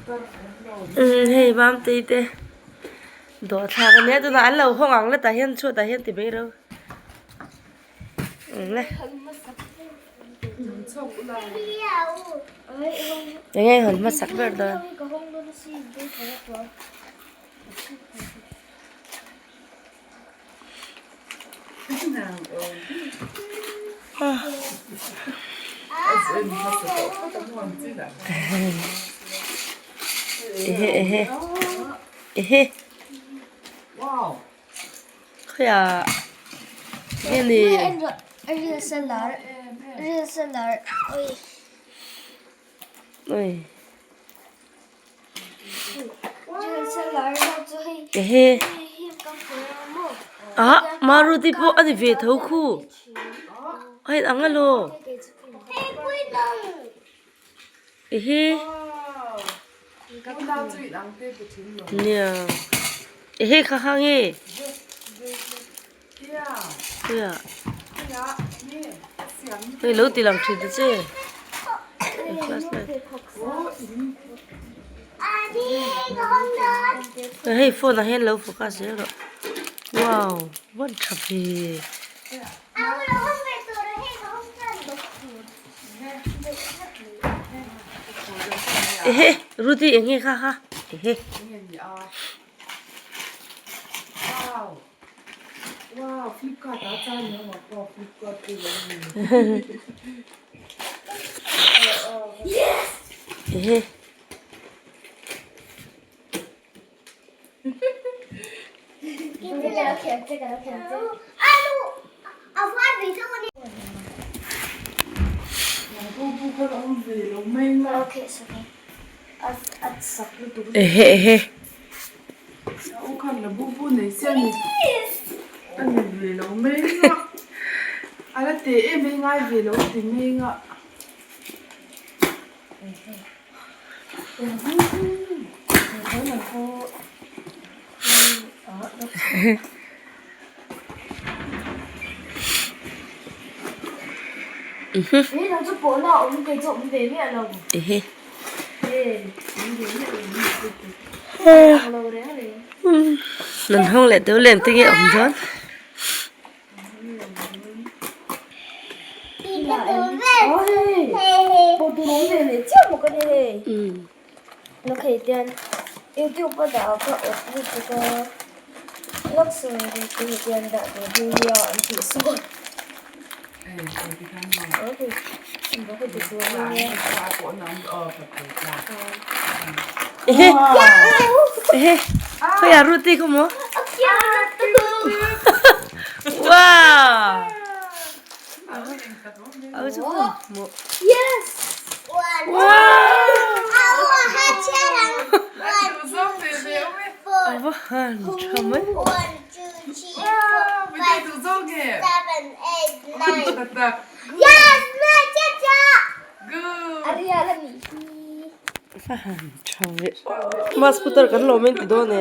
Umm hei Mamtei te dawh thlak a nia tunah an lo hawng ang la tah hian chhuatah hian ti mai ro ang le. Enge hawn hmasak ber dawn. Ehe ehe ehe khawiah nge ni Ehe ah Maruti pawh a ni ve tho khu a in ang alo ehe nia ehe kha kha nge hei lo ti lang thin ta che hei phone ah hian lo focus zel rawh wow van tha ve. Ehe Rudy eng nge kha kha ehe. Ehe. Ehe ehe. Ehe. Nan hawng leh deuh lem te nge awm dawn. Ehe ehe khawiah Ruth-i kha maw wow wow a va han tha mai. Mas putar kan lawm in ti dawn e.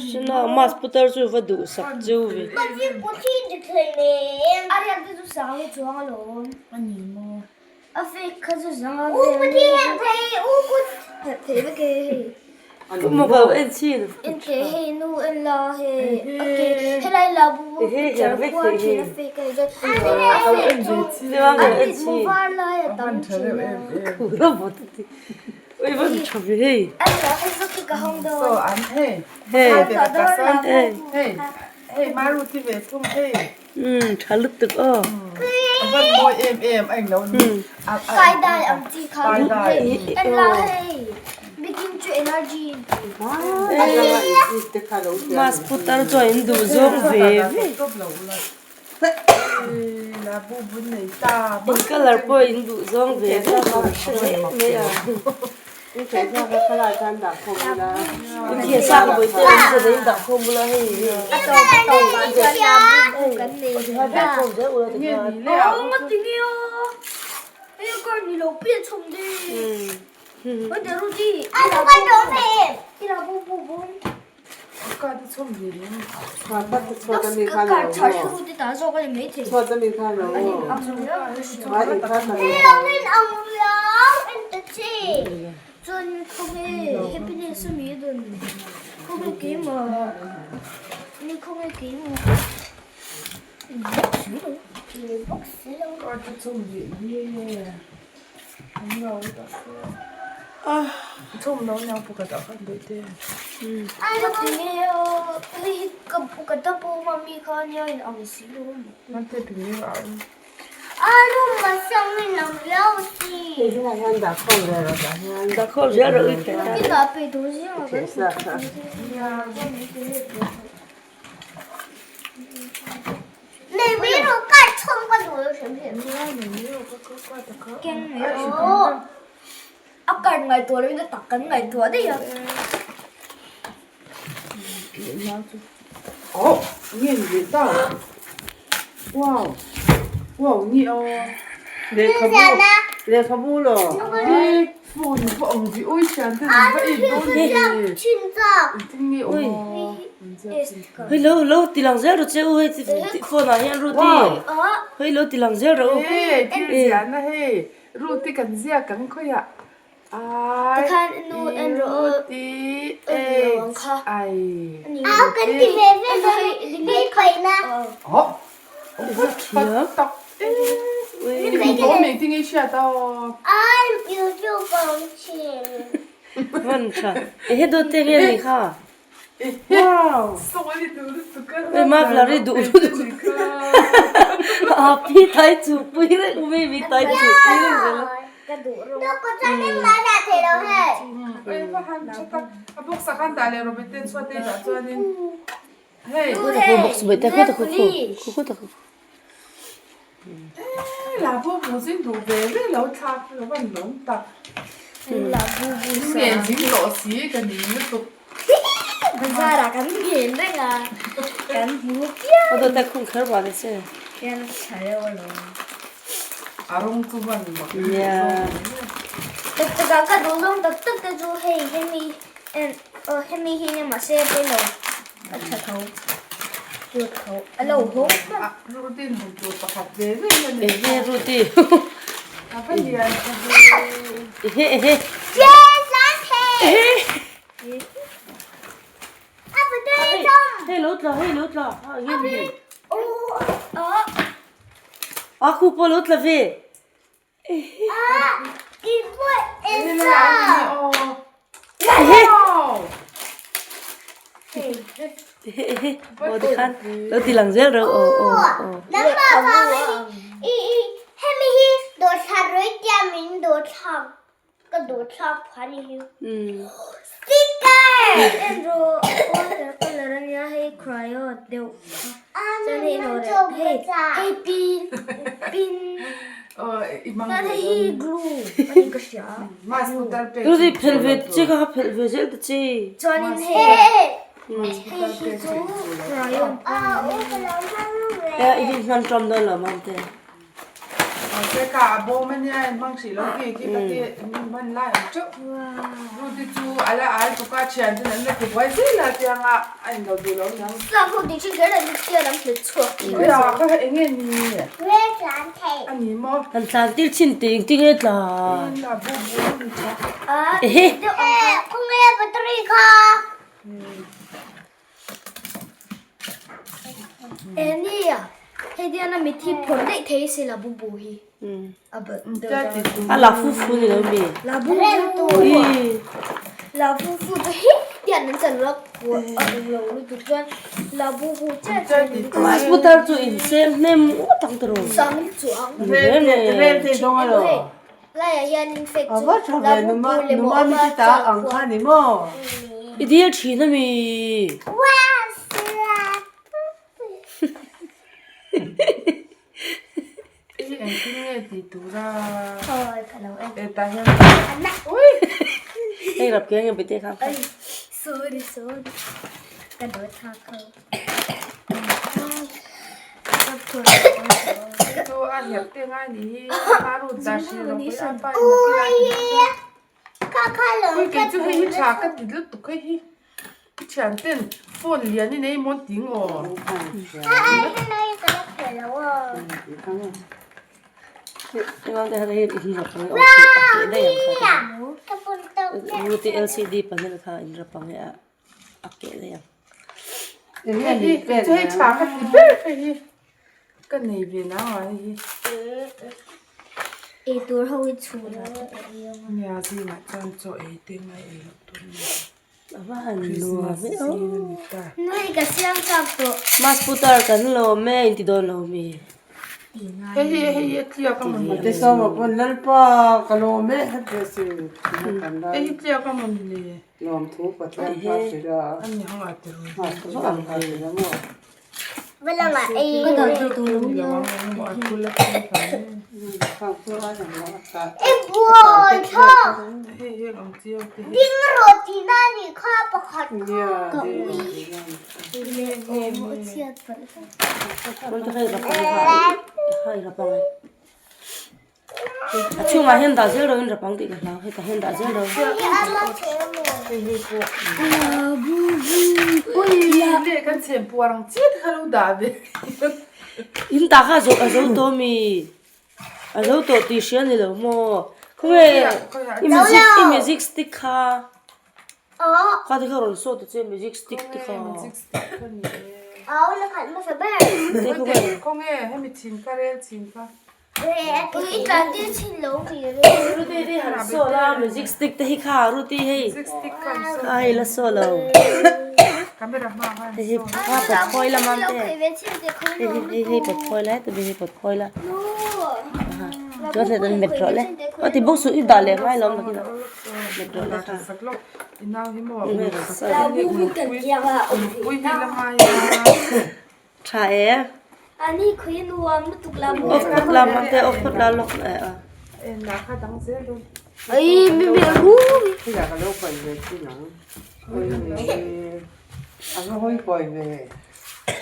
Sina mas putar chu va duh sak chu ve. Tha lutuk aw. Mask putar chuan in duh zawng ve ve. In colour pawh in duh zawng ve ve a hre mai a. Inkhel sa ka vawi te awm zan in dah khawm ula hei A card ngaihtuah loin a tak kan ngaihtuah daih a. Oh, nge ni leh ta? Wow, wow ni aw. Lehkhabu, lehkhabu lo. Hi, phone pawh ang chi ui thian te an va en dawn ni. Engtin nge awm aw? Hei lo lo ti lang zel rawh che u hei phone ah hian Ruti. Hei lo ti lang zel rawh u. Hei thil ziahna hei Ruti kan ziak ang khawiah I U T H I Hman tha. Ehe dawt te nge ni kha. Wow. Oi maflar hi duh lutuk. A pi tai chu pui reng mi mi tai chu pui reng zel a. Box bai ta khu ta khu khu khu ta khu. Bazar ah kan nghen reng a kan hmu piang. A dawt a khung kher vang che. Nia. Tak tak ah ka duh zawng tak tak te chu hei hemi hemi hi nia mahse a pawilo a tha tho cute tho a lo haw hman. Ehe Ruti. Ehe ehe. Ehe. Hei lo tla hei lo tla a eng nge ni. A khu pawh lo tla ve. Aw tikhan lo ti lang zel reuh aw aw aw. Ruti phelh ve che kha phelh ve zel ta che. I hi hman ṭawm dawn lo mamte. Han tlan tir chin tih engtin nge tlan? Ehe. Hei hian a mit hi phawrh daih thei se la bu bu hi a la fu fu ni lo mi la bu bu la bu bu chu hi tian an chan lo a awm lo lutuk chuan la bu bu chiah chuan hospital chu in sem hnem ngawt ang tiraw sang chuang rem te dawng alo laiah hian in fake chu la bu bu leh maw awm a chuan khuan i dil thin ami. Hei rap ke nge bete kha. Sorry sorry ka do tha kho. Phone lian i nei mawn ting aw. Ruti LCD panel kha in rapang e a keh daih ang. Hei hi hei tha ka ti ber hei hi ka nei ve nang a hei hi. Eitur ho hi chhun ah te pawh ei ang a. Nia zingah chuan chaw ei te ngai ei loh tur a ni. A va han nuam e aw. Nui ka siam chak tawh. Mas putar kan lawm e inti dawn lo mi. Hei hi hei hi a tliak a mawni. Te sawma pawn Lalpa ka lawm e heti a sin Hei hi tliak a mawni le. Lawm thu Pathian kha hrilh a. Ani hang ah te ru. Pathian kha hrilh a maw. Ka dah thei tawh lo nia. A chhungah hian dah zel loin rapang tih ka hlau hetah hian dah zel lo. In tah kha a zo tawh mi a zo tawh tih hria ni lo maw khawnge i music i music stick kha kha te kha rawn saw ta che music stick te kha. Ruti te han saw la music stick te hi kha Ruti hei kha hei la saw lo hei hi kha pawt khawi la mam te hei hi hei hei pawt khawi la heta mi hei pawt khawi la chuan heta met rawh le aw ti bawk suh i dah leh ngai lo ang nakinah met rawh le kha Tha e. Ani khui nuam lutuk la maw. Off phawt la mam te off phawt la lawk e a. Ai mi mi ru. Khi là ka lo paih ve thin ang. A va hawi kawi ve.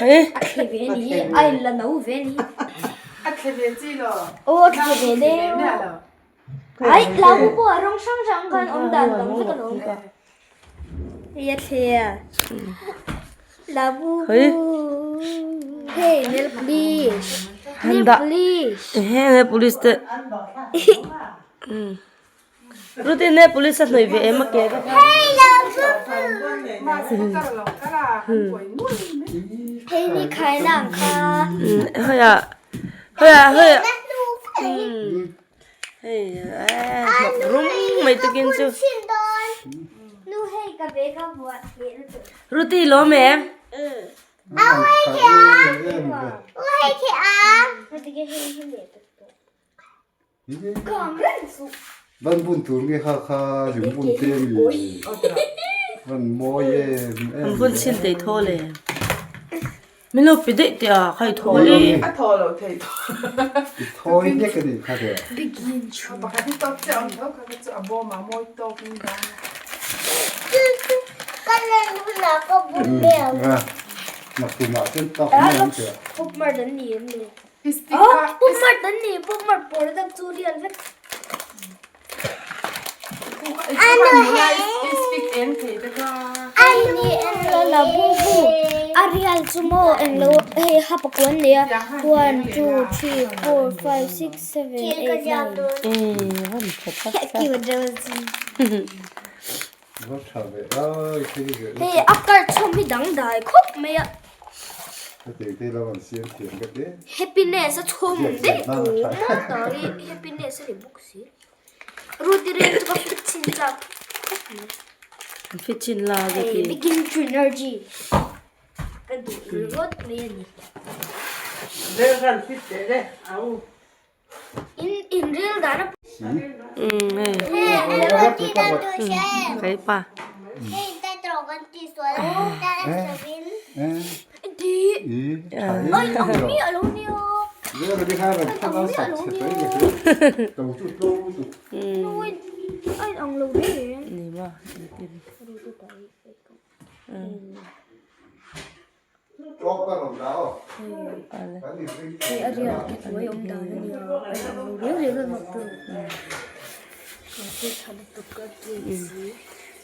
Hei. A thle ve ni hi a in la no ve ni. A thle ve chi lo. Aw a thle ve deuh. Ai la bu pawh a rawng hrang hrang khan awm dan dang vek alawm. Hei a thle a. La bu bu. Hei nail polish. Nail polish. Ehe nail polish te. Ruti nail polish a hnawih ve em a ke ka. Hei la bu bu. Hei ni khai na ang kha. Hei a. Hei a hei a. Hei hnawk rum mai takin chu. Ruti lawm em? Van bun tur nge kha kha zung bun te mi van mawi em em. Bun chin tei thaw le. Min lo pe daih teh a, kha i thaw le. A thaw lo thei thaw. I thawi hlek a nih kha teh. Pakhat hi tawp chiah awm tho kha kha chu a bawm ah mawi tawk in dan. Nakum ah chuan tawk mai ang teh. A rial chu maw englo hei ha pakua an nei a one two three four five six seven eight nine hei a kar chhawm hi dangdai khawp mai a happiness a chhawm daih tur maw tak hi happiness a ni bawk si. Ruti reng chu ka fit chin chak khawp mai. Fit chin la Ruti. Hei begin to energy ka duh ringawt mai a ni. Rel khan fit teh le au. In in rel dan a. Kai pa.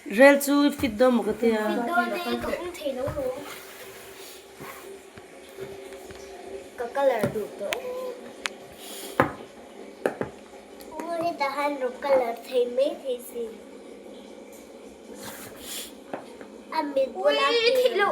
Rel chu fit dawn maw ka tia. Fit dawn e, ka um thei lo lo. Ka colour duh tawh em. Hetah han rawng colour thei mai thei si. A mit bula thei lo.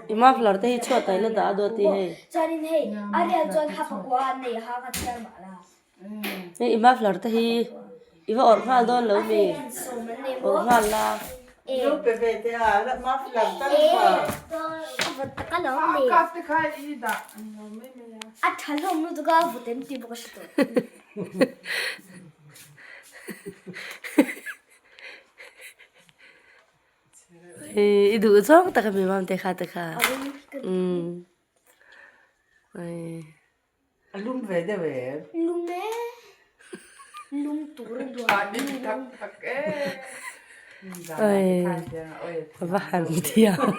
I muffler te hi chhuat ah ila dah a dawt tih hei. Hei i muffler te hi i va awrh nghal dawn lo mi awrh nghal la. I duh zawng tak a mi mam te kha te kha umm A lum ve deuh em? Lum e. Lum tur a duan. Va han thiam.